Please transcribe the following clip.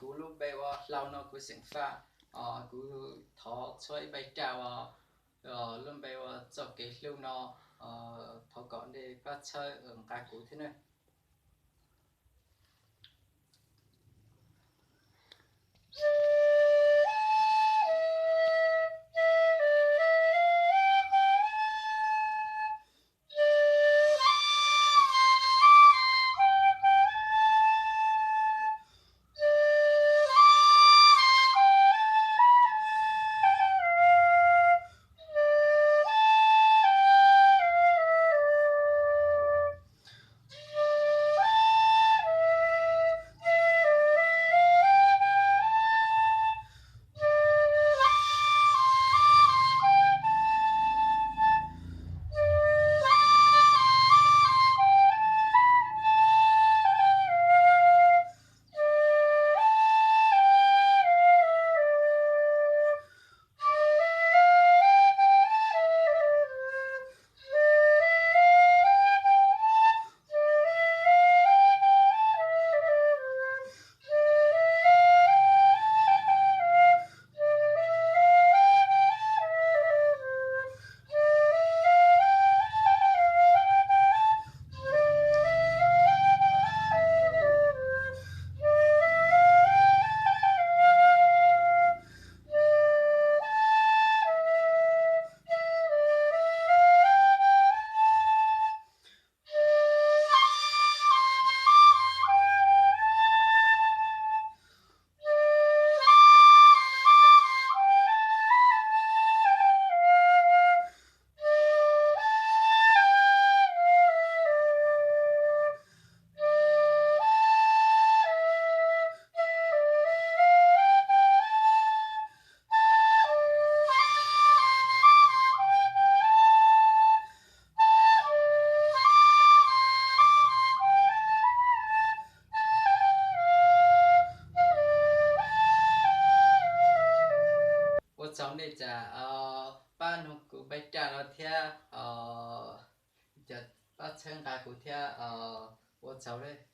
Kuv lub npe ua Hlau no, kuv xeem Faj. Kuv thov txhua ib npais raj uas lub npe ua Txoj Kev Hlub no, thov kom nej pab txhawb nqa kuv thiab nawb. Ua tsaug nej cov pab nug kuv npais raj no thiab, cov pab txhawb nqa kuv thiab, ua tsaug.